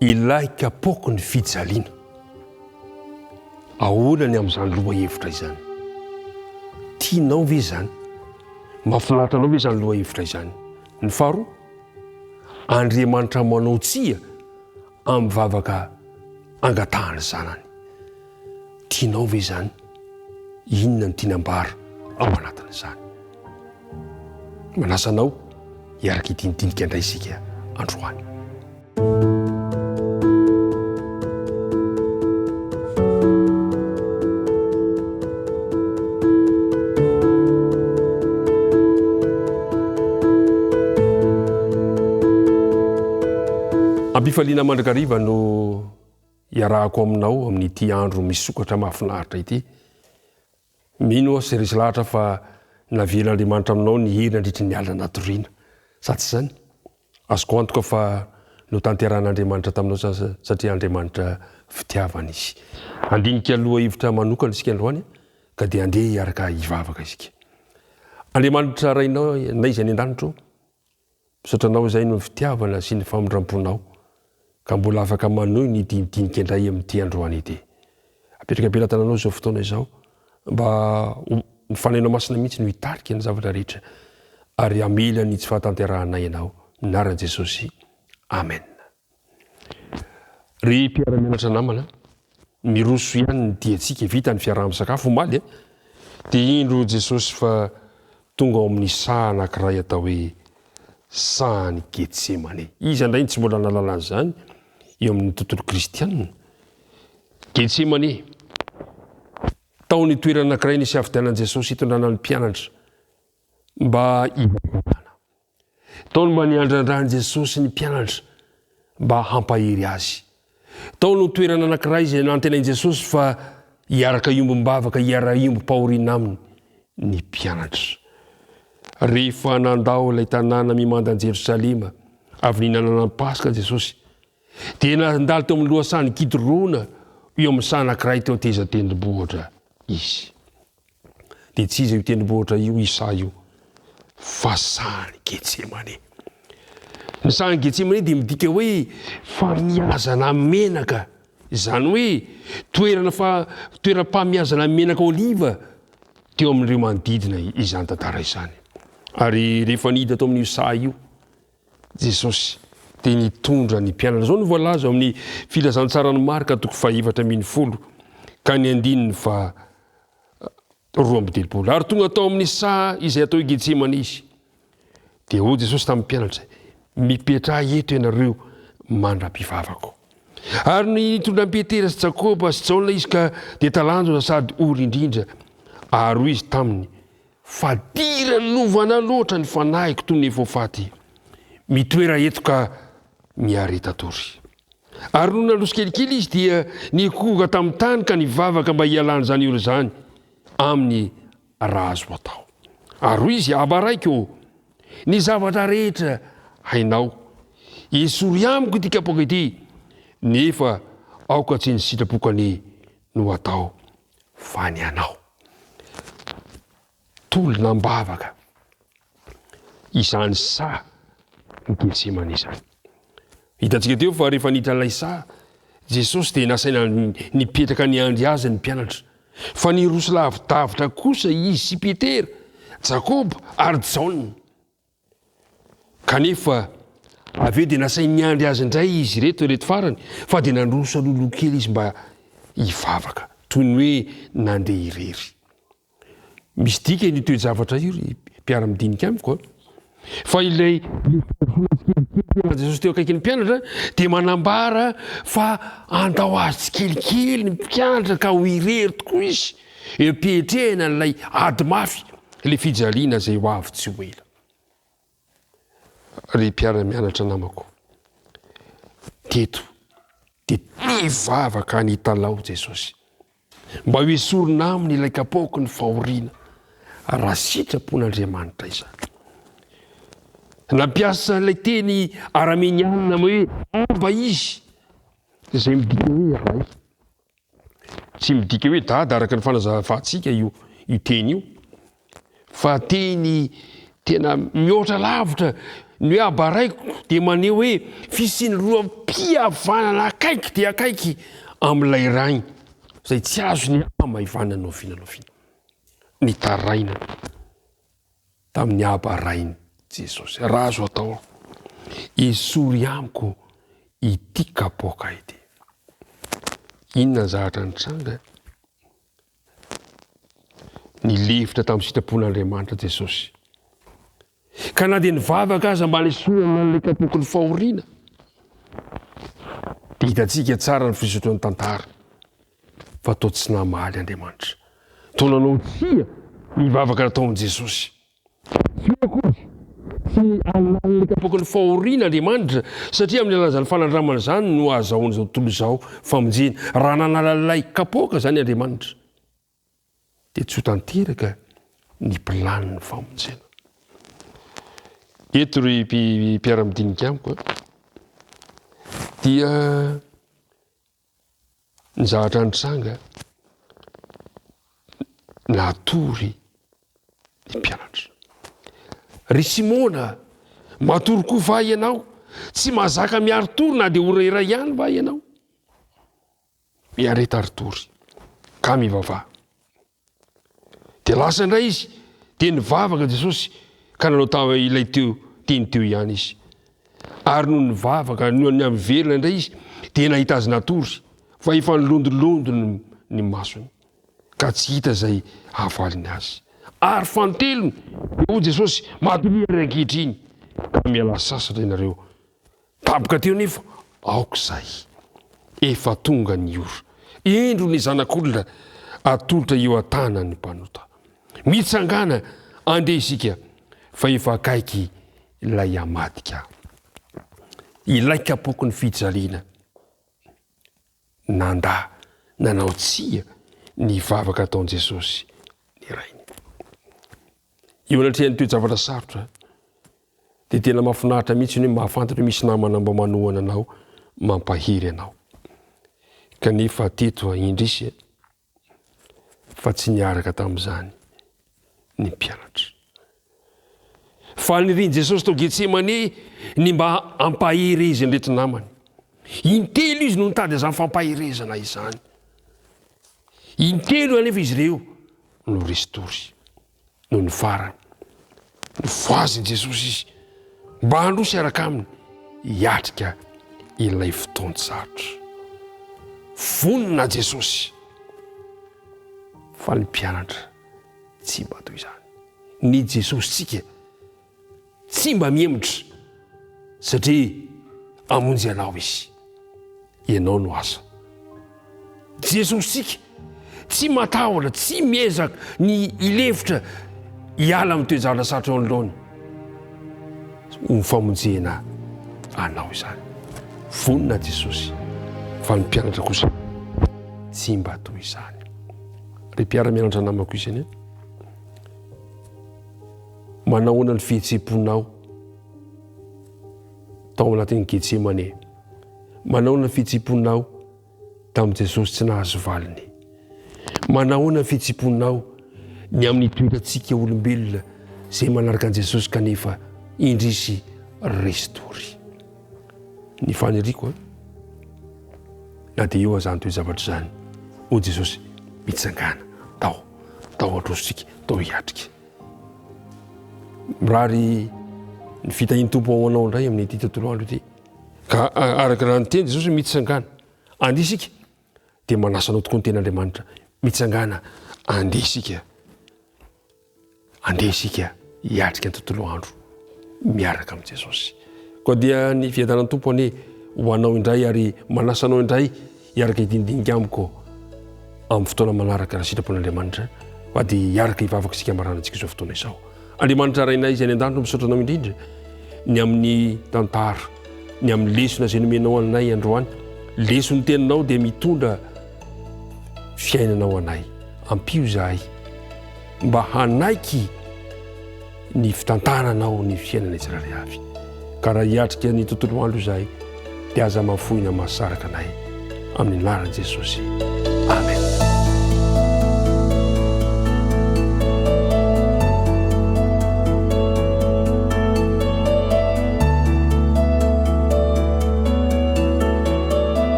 Ilay kapoaky ny fijaliana. Ahoana ny amin'izany lohahevitra izany? Tianao ve izany? Mahafinaritra anao ve izany lohahevitra izany? Ny faharoa, Andriamanitra manao tsia amin'ny vavaka angatahan'ny zanany. Tianao ve izany? Inona no tiany ambara ao anatin'izany? Manasa anao hiaraka hidinidinika indray isika androany. Ampifaliana mandrakariva no iarahako aminao amin'ity andro misokatra mahafinaritra ity. Mino aho sy resy lahatra fa navelan'Andriamanitra aminao ny hery nandritry ny alina natoriana. Sa tsy izany? Azoko antoka fa notanterahan'Andriamanitra taminao izany satria Andriamanitra fitiavana Izy. Handinika lohahevitra manokana isika androany ka dia andeha hiaraka hivavaka isika. Andriamanitra Rainao nay izay any an-danitra ô, misaotra Anao izay noho ny fitiavana sy ny famindram-ponao ka mbola afaka manohy ny dinidinika indray amin'ity androany ity. Apetraka am-pelatananao izao fotoana izao mba ho ny Fanahinao Masina mihitsy no hitarika ny zavatra rehetra ary hamela ny tsy fahatanterahanay Ianao. Amin'ny anaran'i Jesosy. Amen. Ry mpiara-mianatra namana, miroso ihany ny diantsika, vita ny fiaraha-misakafo omaly a, dia indro Jesosy fa tonga ao amin'ny saha anankiray atao hoe sahan'i Getsemane. Iza indray no tsy mbola nahalala an'izany eo amin'ny tontolo kristianina? Getsemane. Tao ny toerana anankiray nisafidianan'i Jesosy hitondrana ny mpianatra mba hivavahana. Tao no mba niandrandran'i Jesosy ny mpianatra mba hampahery azy. Tao no toerana anankiray izay nantenain'i Jesosy fa hiaraka hiombom-bavaka, hiara-hiombom-pahoriana aminy ny mpianatra. Rehefa nandao ilay tanàna mimanda an'i Jerosalema avy nihinanana ny Paska Jesosy, Dia nandalo teo amin'ny lohasahan'i Kidrona eo amin'ny saha anankiray teo an-tehezan-tendrombohitra izy. Dia tsy iza io tendrombohitra io, io saha io, fa sahan'i Getsemane. Ny sahan'i Getsemane dia midika hoe famiazana menaka, izany hoe toerana fa toeram-pamiazana menaka oliva teo amin'ireo manodidina izany tantara izany. Ary rehefa nidina tao amin'io saha io, Jesosy dia nitondra ny mpianany. Izao no voalaza ao amin'ny Filazantsaran'i Marka toko faha-14 ka ny andininy faha 32. Ary tonga tao amin'ny saha izay atao hoe Getsemane izy. Dia hoy Jesosy tamin'ny mpianatra, Mipetraha eto ianareo mandra-pivavako. Ary nitondra an'i Petera sy Jakoba sy Jaona izy ka dia talanjona sady ory indrindra. Ary hoy izy taminy, Fadiranovana loatra ny fanahiko toy ny efa ho faty. Mitoera eto ka miareta tory. Ary nony nandroso kelikely izy dia nikohoka tamin'ny tany ka nivavaka mba hialan'izany ora izany aminy raha azo atao. Ary hoy izy, Aba Raiko ô, ny zavatra rehetra hainao. Esory amiko ity kapoaka ity, nefa aoka tsy ny sitrapoko anie no atao fa ny anao. Tolona am-bavaka izany saha ny Getsemane izany. Hitantsika teo fa rehefa niditra an'ilay saha, Jesosy dia nasaina nipetraka niandry azy ny mpianatra. Fa niroso lavidavitra kosa izy sy Petera, Jakoba ary Jaona. Kanefa, avy eo dia nasainy niandry azy indray izy ireto, ireto farany, fa dia nandroso alohaloha kely izy mba hivavaka, toy ny hoe nandeha irery. Misy dikany io toe-javatra io, ry mpiara-midinika amiko a! Fa ilay fandrosoana tsikelikely an'i Jesosy teo akaikin'ny mpianatra dia manambara fa handao azy tsikelikely ny mpianatra ka ho irery tokoa izy eo am-pihetrehana an'ilay ady mafy, ilay fijaliana izay ho avy tsy ho ela. Ry mpiara-mianatra namako, teto dia nivavaka nitalaho Jesosy mba ho esorina aminy ilay kapoaky ny fahoriana, raha sitrapon'Andriamanitra izany. Nampiasa ilay teny aramenianina hoe Aba izy, izay midika hoe Ray. Tsy midika hoe dada araka ny fanazavantsika io io teny io fa teny tena mihoatra lavitra. Ny hoe Aba Raiko dia maneho hoe fisian'ny roham-pihavanana akaiky dia akaiky amin'ilay Ray izay tsy azony hamaivanina na oviana na oviana. Nitaraina tamin'ny Aba Rainy Jesosy. Raha azo atao, esory amiko ity kapoaka ity. Inona ny zavatra nitranga? Nilefitra tamin'ny sitrapon'Andriamanitra Jesosy. Ka na dia nivavaka aza mba hanesorana an'ilay kapoaky ny fahoriana, dia hitantsika tsara ny fizotran'ny tantara fa toa tsy namaly Andriamanitra. Toa nanao tsia ny vavaka nataon'i Jesosy. Tsy hoe akory tsy hanala ilay kapoaky ny fahoriana Andriamanitra, satria amin'ny alalan'izany fanandramana izany no ahazahoan'izao tontolo izao famonjena. Raha nanala ilay kapoaka izany Andriamanitra, dia tsy ho tanteraka ny planin'ny famonjena. Eto ry mpiara-midinika amiko dia ny zavatra nitranga natory ny mpianatra. Ry Simona, matory koa va ianao? Tsy mahazaka miari-tory na dia ora iray ihany va ianao? Miareta ry tory, ka mivavaha. Dia lasa indray izy, dia nivavaka Jesosy, ka nanao tamin'ny ilay teo teny teo ihany izy. Ary nony nivavaka, nony niverina indray izy, dia nahita azy natory, fa efa nilondolondo ny, ny masony, ka tsy hita izay hahavaliny azy. Ary fanintelony, dia hoy Jesosy, Matoria ary ankehitriny, ka mialà sasatra ianareo, Tampoka teo anefa, aoka izay, efa tonga ny ora. Indro ny Zanak'olona atolotra eo an-tanan'ny mpanota. Mitsangàna, andeha isika, fa efa akaiky ilay hamadika. Ilay kapoaky ny fijaliana. Nandà, nanao tsia ny vavaka ataon'i Jesosy ny Rainy. Eo anatrehan'ny toe-javatra sarotra, dia tena mahafinaritra mihitsy ny hoe mahafantatra hoe misy namana mba manohana anao, mampahery anao. Kanefa teto indrisy fa tsy niaraka tamin'izany ny mpianatra. Fanirian'i Jesosy tao Getsemane ny mba hampahereziny ireto namany. Intelo izy no nitady izany fampaherezana izany. Intelo anefa izy ireo no resin-tory. Nony farany, nofohazin'i Jesosy izy mba handroso hiaraka aminy hiatrika ilay fotoan-tsarotra. Vonona Jesosy, fa ny mpianatra tsy mba toy izany. Ny Jesosintsika Tsy mba mihemotra satria hamonjy anao Izy. Ianao no asa. Jesosy-tsika tsy matahotra, tsy miezaka ny hilefitra hiala amin'ny toe-javatra sarotra eo anoloany. Ho famonjena anao izany. Vonona Jesosy, fa ny mpianatra kosa tsy mba toy izany. Ry mpiara-mianatra namako isany e. Manahoana ny fihetseham-ponao tao anatin'ny Getsemane? Manahoana ny fihetseham-ponao tamin'i Jesosy tsy nahazo valiny? Manahoana ny fihetseham-ponao ny amin'ny toetrantsika olombelona izay manaraka an'i Jesosy kanefa indrisy resy tory? Ny faniriako, na dia eo aza ny toe-javatra izany, hoy Jesosy, mitsangàna, tao, tao handroso-tsika, tao hiatrika. Mirary ny fitahian'ny Tompo ao anao indray amin'ity tontolo andro ity. Ka araka raha niteny Jesosy hoe mitsangàna, andeha isika, dia manasa anao tokoa ny tenin'Andriamanitra. Mitsangàna, andeha isika. Andeha isika hiatrika ny tontolo andro miaraka amin'i Jesosy. Koa dia ny fiadanan'ny Tompo anie ho anao indray ary manasa anao indray hiaraka hidinidinika amiko amin'ny fotoana manaraka raha sitrapon'Andriamanitra fa dia hiaraka hivavaka isika hamaranantsika izao fotoana izao. Andriamanitra Rainay izay any an-danitra misaotra anao indrindra ny amin'ny tantara, ny amin'ny lesona izay nomenao anay androany. Leson'ny teninao dia mitondra fiainana ho anay. Ampio izahay mba hanaiky ny fitantananao ny fiainana tsirairay avy. Ka raha hiatrika ny tontolo andro izahay, dia aza mahafoy na mahasaraka anay. Amin'ny anaran'i Jesosy.